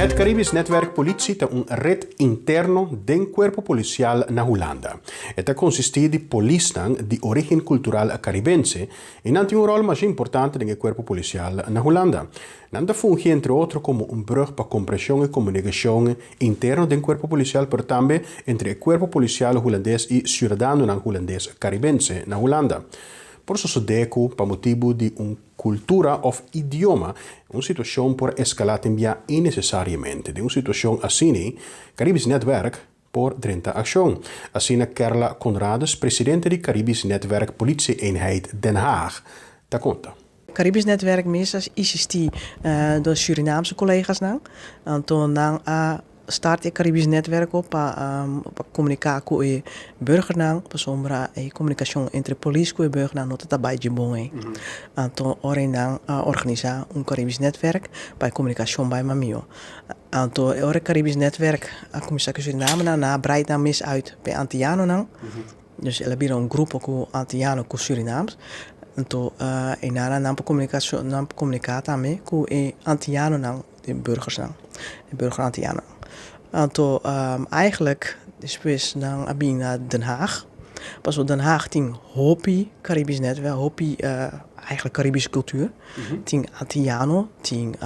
Het Caribisch Netwerk Politie ta un ret interno den cuerpo policial na Hulanda. E ta consisti di polisnan di origen cultural Caribense y nan tin un rol masha importante den e cuerpo policial na Hulanda. Nan ta fungi entre otro como un brug pa comprension y comunicacion interno den cuerpo policial pero tambe entre e cuerpo policial Hulandes y ciudadanonan Hulandes Caribense na Hulanda. Por sosode cu pa motibu di un cultura of idioma un situacion por escala tin bia innecesariamente. Den un situacion asini, Caribisch Netwerk por drenta accion. Asina Kerla Conradus, presidente di Caribisch Netwerk Politie-eenheid Den Haag, ta conta. Caribisch Netwerk mes a existi door Surinaamse collega's-nan. Anto nan a start e Caribisch Netwerk op pa pa comunica cu e burgernan, pasobra e comunicacion entre polis cu e burgernan no ta ta bay dje bon ey. Anto ora nan a organisa un Caribisch Netwerk pa e comunicacion bay mas miho. Anto e ora e Caribisch Netwerk a cuminsa cu Surinamenan, nan a breid nan mes uit pa e Antianonan. Dus el a bira un grupo ku Antiano ku Surinaams. Anto e nana nan por komunikashon nan por komuniká tambe ku e Antianonan, e burgersnan, e burger Antianonan. Anto eigenlijk despues nan a bin na Den Haag, pasobra Den Haag tin hopi Caribisch netwerk, hopi eigenlijk Caribische cultuur. Tin Antiano, tin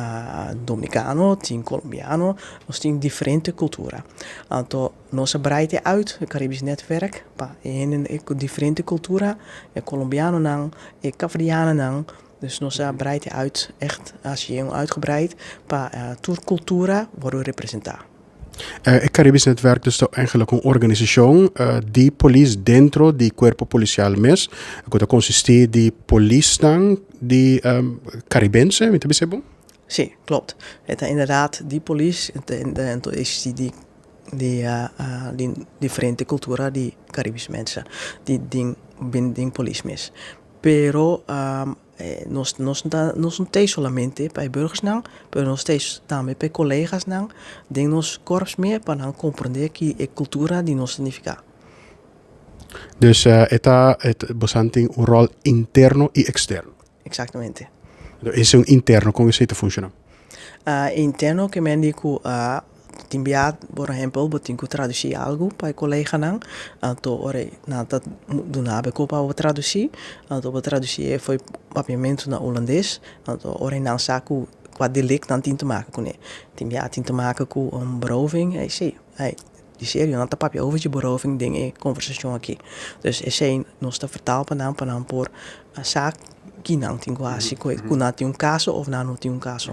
Dominicano, tin Colombiano, nos tin diferente cultura. Anto Nos a breid e uit, e Caribisch Netwerk, pa e hende ku diferente kultura, e Colombianonan, e Kaapverdianonan. Dus nos a breid e uit, echt hasi e un uitgebreid, pa tur kultura wòrdu representá. E Caribisch Netwerk dus ta eigenlijk un organisashon di polis dentro di kuerpo polisial mes, ku ta konsistí di polisnan di Karibense, mi ta bisa bon? Sí, klopt. E ta inderdaad di polis, en to di Di di diferente cultura di Caribisch mensen di den bin den polis mes. Pero nos nos ta nos no t'ei solamente pa e burgersnan pero nos t'ei tambe pa e colegasnan den nos korps mes pa nan comprende ki e cultura di nos ta nifica. Dus e ta bosan tin un rol interno y externo. Exactamente. Esun interno con esey ta funciona? Interno ke men di ku tin bia por ehempel bo tin ku tradusi algu pa e koleganan anto ora nan ta duna bo e kopa pa bo tradusi anto bo tradusi e for papiamentu na hulandes anto ora nan sa ku kua dialect nan tin te maka kuné tin bia tin te maka ku un beroving ei si ei di serio nan ta papia over dje beroving den e konversashon aki dus esei nos ta vertaal pa nan pa nan por sa ki nan tin ku hasi ku nan tin un kaso òf nan no tin un kaso.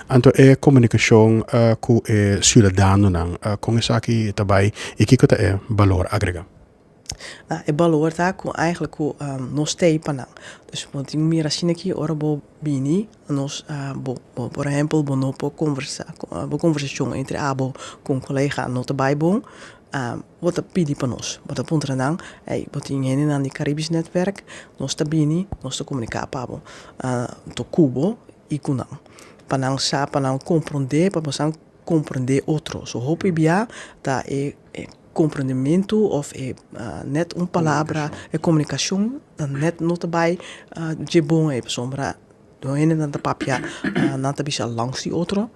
Anto e komunikashon ku e siudadanonan, kon esaki ta bai i kiko ta e balor agregá? E balor ta ku eigenlijk ku nos t'ei pa nan. Dus bo tin mira asina aki ora bo bini nos bo por ehempel bo no por konversá bo konversashon entre abo ku un kolega no ta bai bon bo ta pidi pa nos. Bo ta puntra nan, ey bo tin hendenan di Caribisch Netwerk, nos ta bini nos ta komuniká pa bo to ku bo i ku nan. Pa nan sa, pa nan komprondé, pa boso komprondé otro. So hopi bia ta e komprondementu òf e nèt un palabra, e komunikashon ta nèt no ta bai dje bon ei pasobra tur hendenan ta papia nan ta bisa langs di otro.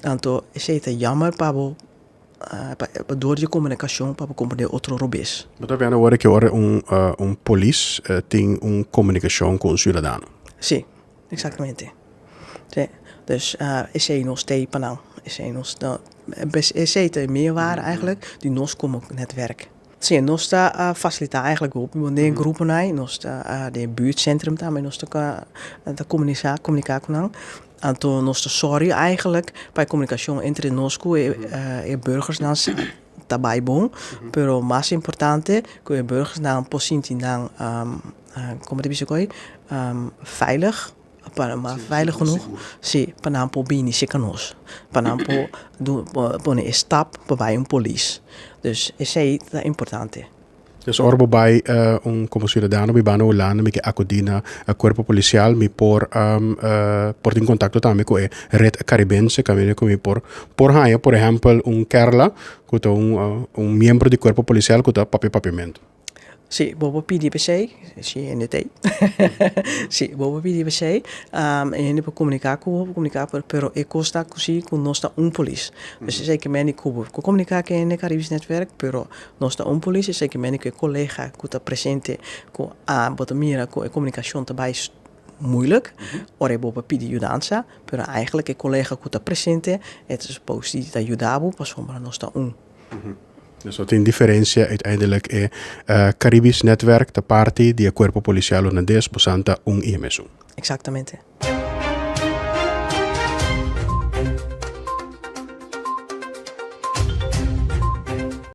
Anto esei ta jammer pa bo dor di komunikashon pa bo komprondé otro robes. Bo ta wende awor ki ora un polis tin un komunikashon ku un siudadano? Si. Exactamente. Sí. Dus esey nos t'ey pa nan. Esey nos ta, esey ta e meerwaarde eigenlijk di nos como netwerk. Sí, nos ta facilita eigenlijk hopi, want den e gruponan ey nos ta den e buurtcentrum tambe nos ta ta comunica comunica cu nan. Anto nos ta sòri eigenlijk pa e comunicacion entre nos cu e burgersnan ta bay bon, pero mas importante cu e burgersnan por sinti nan Como ta bisa koe veilig pa nan veilig genoeg si pa nan por bini cerca nos pa nan por pone e stap pa bay un polis dus esey ta importante. Dus ora bo bay un como ciudadano biba na Hulanda mi ke acudi na cuerpo policial mi por por tin contacto tambe cu e red caribense caminda cu mi por por haya por ehempel un Kerla cu ta un miembro di cuerpo policial cu ta papia papiamento. Sí, bo por pidi p'esei, si hende t'ei. Sí, bo por pidi p'esei, e hende por komuniká ku bo, por komuniká pero pero e kos ta ku si ku nos ta un polis. Dus esei ke meni ku bo por komuniká ku hende Caribisch Netwerk, pero nos ta un polis, esei ke meni ku e kolega ku ta presente ku a bo ta mira ku e komunikashon ta bai moeilijk, ora bo por pidi yudansa, pero eigenlijk e kolega ku ta presente e ta supos di ta yuda bo pasobra nos ta un. Dus no tin diferencia uiteindelijk e Caribisch Netwerk ta parti di e Cuerpo Policial Holandes, bosan ta un y e mesun. Exactamente.